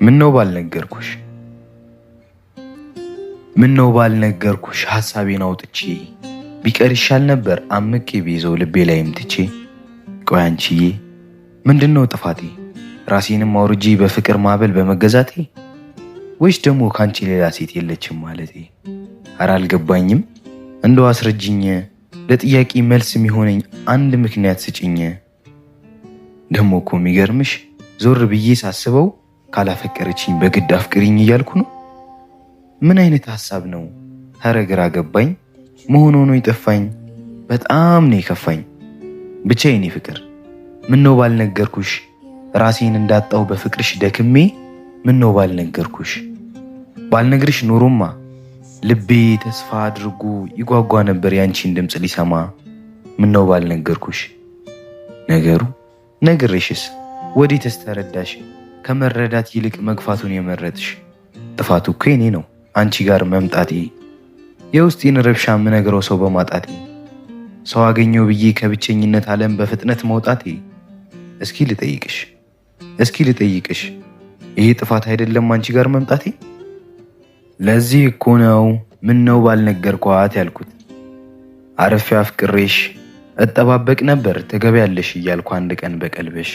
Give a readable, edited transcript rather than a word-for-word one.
ምነው ባልነገርኩሽ፣ ምነው ባልነገርኩሽ ሐሳቤን አውጥቼ፣ ቢቀር ይሻል ነበር አምቄ ብይዘው ልቤ ላይም ትቼ። ቆይ አንቺዬ ምንድነው ጥፋቴ? ራሴንም አውርጄ በፍቅር ማዕበል በመገዛቴ፣ ወይስ ደግሞ ከአንቺ ሌላ ሴት የለችም ማለቴ? ኧረ አልገባኝም፣ እንደው አስረጅኝ፣ ለጥያቄ መልስ የሚሆነኝ አንድ ምክንያት ስጭኝ። ደግሞ እኮ የሚገርምሽ ዞር ብዬ ሳስበው ካላፈቀረችኝ በግድ አፍቅሪኝ እያልኩ ነው። ምን አይነት ሐሳብ ነው? ኧረ ግራ ገባኝ። መሆን ሆኖ ይጠፋኝ። በጣም ነው የከፋኝ። ብቻ የኔ ፍቅር ምነው ባልነገርኩሽ፣ ራሴን እንዳጣው በፍቅርሽ ደክሜ፣ ምነው ባልነገርኩሽ። ባልነግርሽ ኖሮማ ልቤ ተስፋ አድርጎ ይጓጓ ነበር ያንቺን ድምፅ ሊሰማ። ምነው ባልነገርኩሽ። ነገሩ ነግሬሽስ ወዴትስ ተረዳሽ? ከመረዳት ይልቅ መግፋቱን የመረጥሽ። ጥፋቱ እኮ የኔ ነው አንቺ ጋር መምጣቴ፣ የውስጤን ረብሻ የምነግረው ሰው በማጣቴ፣ ሰው አገኘው ብዬ ከብቸኝነት ዓለም በፍጥነት መውጣቴ። እስኪ ልጠይቅሽ፣ እስኪ ልጠይቅሽ፣ ይሄ ጥፋት አይደለም አንቺ ጋር መምጣቴ? ለዚህ እኮ ነው ምነው ባልነገርኳት ያልኩት። አርፌ አፍቅሬሽ እጠባበቅ ነበር ትገቢያለሽ እያልኩ አንድ ቀን በቀልብሽ።